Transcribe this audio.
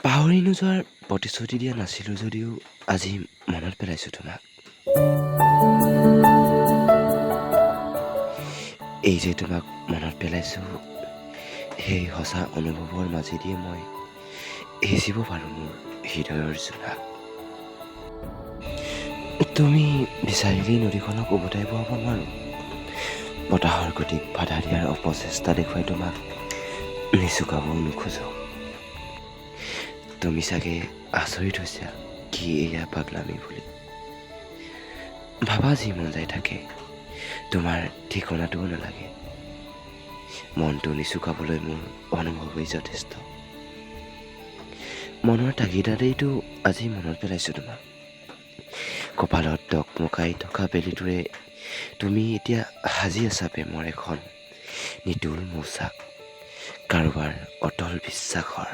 পাহৰি নোযোৱাৰ প্ৰতিশ্ৰুতি দিয়া নাছিলোঁ যদিও আজি মনত পেলাইছোঁ তোমাক। এই যে তোমাক মনত পেলাইছোঁ, সেই সঁচা অনুভৱৰ মাজেদিয়ে মই সিঁচিব পাৰোঁ মোৰ হৃদয়ৰ জোনাক। তুমি বিচাৰিলেই নদীখনক উভতাই পোৱাব নোৱাৰোঁ। বতাহৰ গতিক বাধা দিয়াৰ অপচেষ্টা দেখুৱাই তোমাক নিচুকাবও নোখোজোঁ। তুমি চাগে আচৰিত হৈছা কি এয়া পাগলামি বুলি। ভাবা যি মন যায় থাকে, তোমাৰ ঠিকনাটোও নালাগে। মনটো নিচুকাবলৈ মোৰ অনুভৱেই যথেষ্ট। মনৰ তাগিদাতেইতো আজি মনত পেলাইছোঁ তোমাক। কপালত দকমকাই থকা বেলিটোৰে তুমি এতিয়া সাজি আছা প্ৰেমৰ এখন নিটোল মৌচাক, কাৰোবাৰ অটল বিশ্বাসৰ।